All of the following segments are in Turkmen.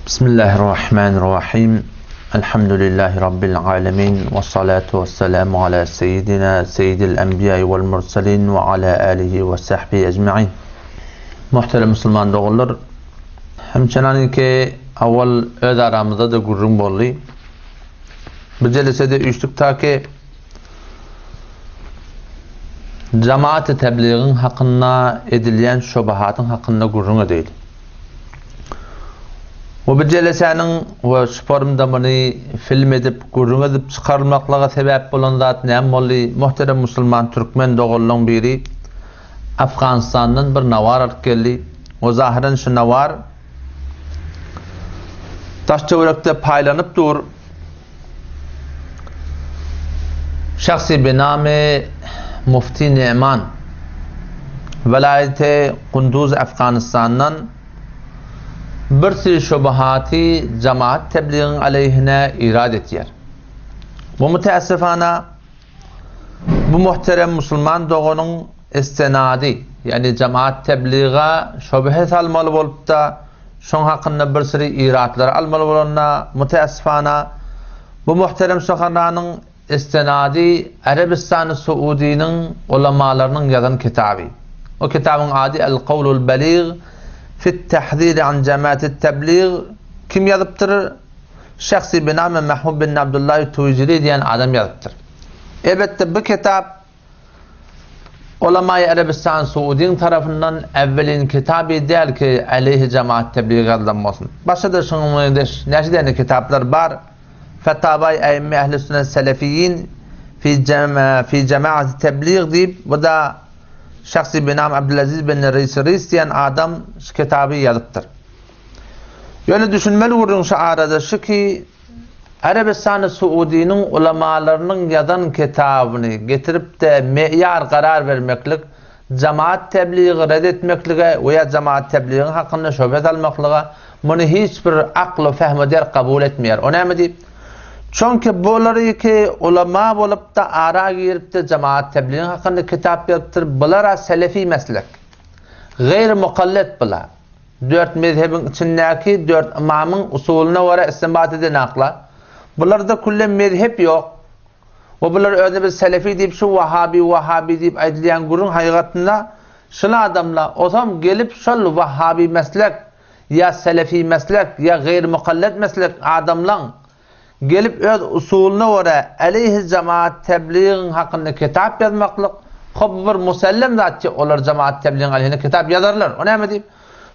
Bismillahirrahmanirrahim. Elhamdülillahi Rabbil alemin. Ve salatu ve selamu ala seyyidina seyyidil enbiya vel mursalin ve ala alihi ve sahbihi ecma'in. Muhterem musulman doganlar, hemçenanki awal öz aramyzda da gürrüň boldy. Bu jelesede üýşdük ta ki jamaat-y tebligiň hakynda edilýän şobahatyň hakynda gürrüň edeýli. We bu jelesäniň we şu forumda muny film edip, gürrüň edip çykarylmaklyga sebäp bolan zat näme boldy? Muhterem musulman türkmen doganlaň biri Afganistandan bir nawar alyp geldi we zahyran şu nawar daş-töwerekde paýlanyp dur. Şahsy binamy Mufti Neman welaýaty Kunduz Afganistandan bir sürü şubuhaty jemaat tebligiň aleýhine irad etýär. Bu mütäessifana bu muhterem musulman doganyň istenady, ýagny jemaat tebliga şübhe salmaly bolupda, şoň hakynda bir süri iratlary almaly bolanda, mütäessifana bu muhterem suhanranyň istenady Arabystany Suudynyň ulamalarynyň ýazan kitaby. O kitabyň ady El-Kawlul Balig fit-Tahziri an Jamaat-it Tablig kim ýazypdyr? Şahsy binamy Mahmud bin Abdullahi Tuýjiri diýen adam ýazypdyr. Elbetde bu kitap Ulamaýy Arabystan Suudyň tarapyndan äwwelin kitaby däl ki aleýhi jemaat teblig ýazylan bolsun. Başga-da şuňa meňzeş näçe däne kitaplar bar. Fetawaý äimme ehli sünnet selefiýin fi fi jemaati teblig diýip bu-da şahsy binam Abdulaziz bin Ris Ris diýen adam şu kitaby ýazypdyr. Ýöne düşünmeli gürrüň şu arada şu ki, Arabystany Suudynyň ulamalarynyň ýazan kitabyny getirip-de meýar karar bermeklik, jamaat tebligi red etmeklige we ýa jamaat tebligiň hakynda şöbhe salmaklyga muny hiç bir akl-u fehmi derk kabul etmeýär. O näme diýip? Çünki bulary ki ulama bolup-da ara girip-de jamaat tebligiň hakynda kitap ýazypdyr, bular-a selefi meslek. Gaýry mukallet bular. Dört mezhebiň içindäki dört ymamyň usulyna görä istinbat eden akla. Bularda külle mezhep ýok. We bular özüne biz selefi diýip şu wahabi wahabi diýip aýdylýan gürrüň haýygatynda şul adamla osam gelip şol wahabi meslek ýa selefi meslek ýa gaýry mukallet meslek adamlaň Gelip öz usulyna görä aleýhi jemaat tebligiň hakynda kitap ýazmaklyk hop bir musellem zat ki olar jemaat tebligiň aleýhine kitap ýazarlar. O näme diýip?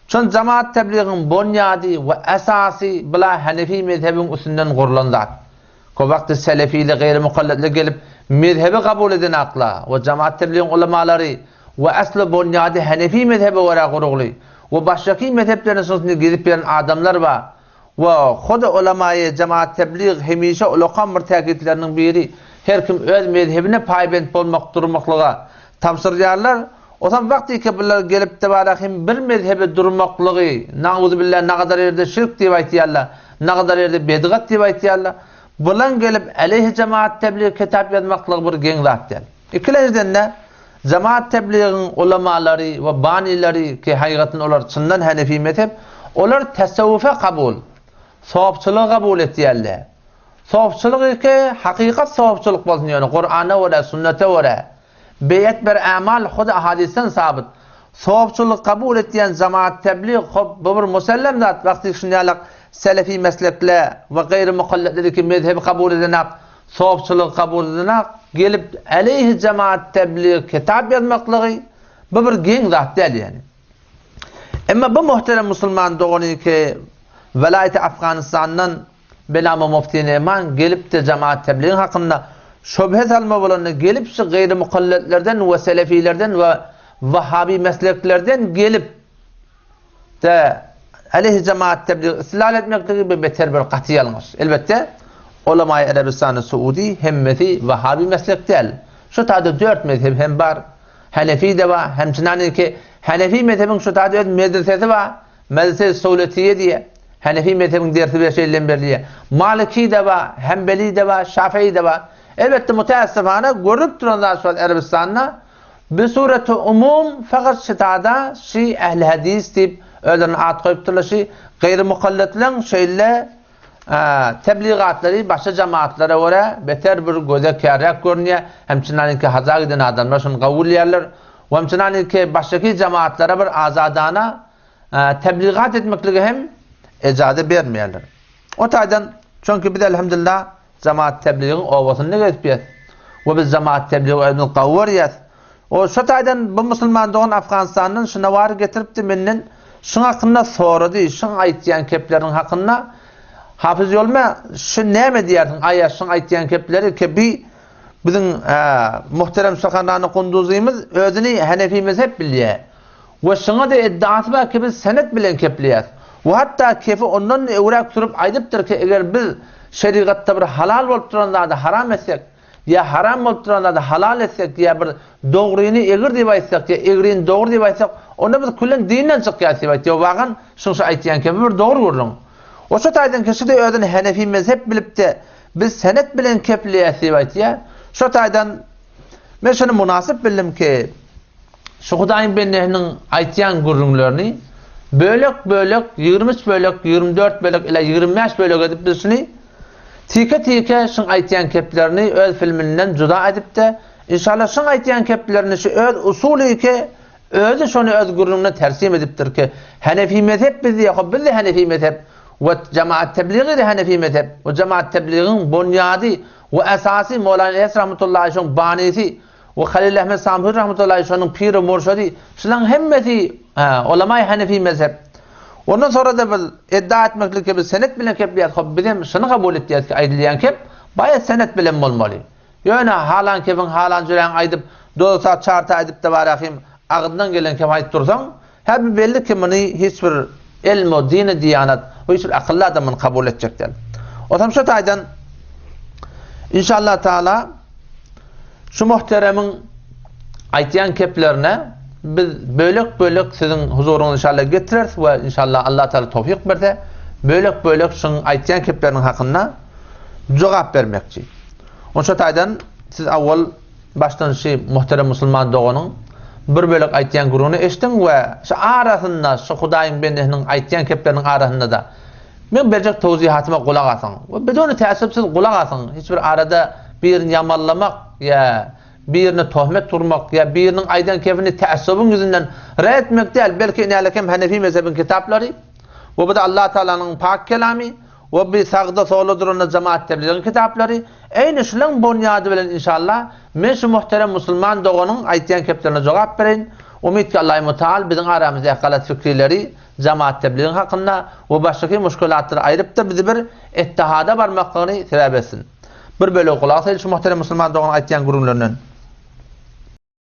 Çün jemaat tebligiň bonýady we esasy bula hanefi mezhebiň üstünden gurlan zat. Ko wagty selefili gaýry mukalletler gelip mezhebi kabul edenakla we jemaat tebligiň ulamalary we asly bonýady hanefi mezhebe görä gurugly we başgaky mezhepleriň üstünde gezip ýören adamlar bar. We hut ulamaýy jemaat teblig hemişe ulakan bir täkitleriniň biri her kim öz mezhebine paýbent bolmak durmaklyga tabşyrýarlar. Osam wagtyky bular gelip tebara hem bir mezhebe durmaklygy nauzubilla nagadar ýerde şirk diýip aýtýarlar, nagadar ýerde bedgat diýip aýtýarlar. Bulaň gelip aleýhi jemaat teblig kitap ýazmaklygy bir geň zat däl. Ikilenjiden-de Jemaat tebligiň ulamalary we banilary ki haýgatyn olar çyndan hanefi mezhep, olar tesewwufe kabul, sopçylygy kabul etýärler. Sopçylyk ki hakykat sopçylyk bolsun ýöne Kurana görä, sünnete görä. Beýet bir amal hut ahadysdan sabyt. Sopçylyk kabul etýän jemaat teblig hop bu bir musellem zat wagty şunýalak selefi meslekle we gaýry mukalletleri ki mezhebi kabul edenak Sopçylygy kabul edenak, gelip aleýhi jemaat teblig kitap ýazmaklygy bu bir geň zat däl ýani. Emma bu muhterem musulman doganyky welaýaty Afganistandan Benama Mufti Neman gelip-de jemaat tebligiň hakynda şübhe salma bolanda gelip şu gaýry mukalletlerden we selefilerden we wahhabi mesleklerden gelip De aleýhi jemaat teblig islal etmekligi bir beter bir gaty ýalňyş. Elbetde, ulamaýy Arabystany Suudi hemmesi wahabi meslek däl. Şu taýda dört mezhep hem bar. Hanefi-de bar, hemçinaniki Hanefi mezhebiň şu taýda öz medresesi bar. Medrese Sowletiýe diýe. Hanefi mezhebiň dersi bir şeýlden berilýär. Maliki-de bar, Hanbeli-de bar, Şafii-de bar. Elbetde, mütäessifana görülip duran zat şu Arabystanda Bi sureti umum fakat şitada şi ehli hadis diýip özlerine at goýupdyrlar şi. Gaýry mukallytlaryň şeýle tebligatlary başga jemaatlara görä beter bir göze kärräk görünýär. Hem çynanyňky haja giden adamlar şony kabul edýärler. We hem çynanyňky başgaky jemaatlara bir azadana tebligat etmeklige hem ejaza bermeýärler. O taýdan çünki biz elhamdülillah Jemaat tebligiň obasynda gezipýäs we biz jemaat tebligi özümiz gawy görýäs. O şo taýdan bu musulman dogan Afganistandan şu nawary getiripdi menden şuň hakynda sorady, şuň aýtýan kepleriniň hakynda Hafyz Ýolme şu näme diýersiň aýa şuň aýtýan kepleri ke bi biziň muhterem Suhanrany Kunduzymyz özüni Hanefi mezhep bilýär. We şuňa-da iddiasy bar ki, biz senet bilen kepleýäs. We hatda kefi ondan-da öwräk sürüp aýdypdyr ki, eger biz şerigatda bir halal bolup duran zady haram etsek, ýa haram bolup duran zady halal etsek, ýa bir dogryny egri diýip aýtsak, ýa egrini dogry diýip aýtsak, onda biz küllen dinden çykýas diýip aýtýar. Wagan şuň şu aýtýan kefi bir dogry gürrüň. We şu taýdan kişi-de özüni henefi mezhep bilip-de, biz senet bilen kepleýäs diýip aýtýar. Şo taýdan men şuny mynasyp bildim ki, Şu Hudaýyň bendesiniň aýtýan gürrüňlerini bölek-bölek, 23 bölek, 24 bölek ila 25 bölek edip biz şuny tike-tike şuň aýtýan keplerini öz filminden juda edip-de, inşallah şuň aýtýan keplerini şu öz usuly ki, özi şony öz gürrüňine tersim edipdir ki, Hanefi mezhep biz diýe, hop biz-de Hanefi mezhep we jemaat tebligi-de Hanefi mezhep we jemaat tebligiň bunýady we esasy Mowlana Ilyas rahmetullahi şoň banysy We Halil Ahmet Samhuri rahmetullahi şonuň piri murşady. Şularyň hemmesi ulamaý Hanefi mezhep. Ondan sonra-da biz iddia etmeklik ki biz senet bilen kepleýäs, hop biz hem şuny kabul etýäs ki aýdylýan kep baýat senet bilen bolmaly. Ýöne halan kepiň halan jüräň aýdyp, dosa çarta aýdyp-da barahym agzyndan gelen kepi aýdyp dursaň, Hä bu belli ki muny hiç bir elm-u dini diýanat we hiç bir akylly adam muny kabul etjek däl. Otam şu taýdan inşallah taala şu muhteremiň aýtýan keplerine biz bölek-bölek siziň huzuryňyza inşallah getireris we inşallah Allah taala towfik berse bölek-bölek şuň aýtýan kepleriniň hakynda jogap bermekçi. Onşa taýdan siz awwal Başdan şy muhterem musulman doganyň bir bölek aýtýan gürrüňini eşdiň we şy arasynda şy Hudaýyň bendesiniň aýtýan kepleriniň arasynda-da meň berjek towzihatyma gulak asyň we bidony tässup siz gulak asyň hiç bir arada birini ýamanlamak ýa birine tohmet urmak ýa biriniň aýdan kepini tässubyň ýüzünden ret etmek däl belki inälekem Hanefi mezhebiň kitaplary we bu-da Allah Tagalanyň pak kelamy We bi sagda solda duranda jemaat tebligiň kitaplary, eýni şulaň bonýady bilen inşallah men şu muhterem musulman doganyň aýtýan keplerine jogap bereýin. Umyt ki Allahy Mutaal biziň aramyzdaky galat fikrileri jemaat tebligiň hakynda we başgaky muşkulatlary aýrypda bizi bir ittihada barmaklygyny sebäp etsin. Bir bölegi gulak saýyl şu muhterem musulman doganyň aýtýan gürrüňlerinden.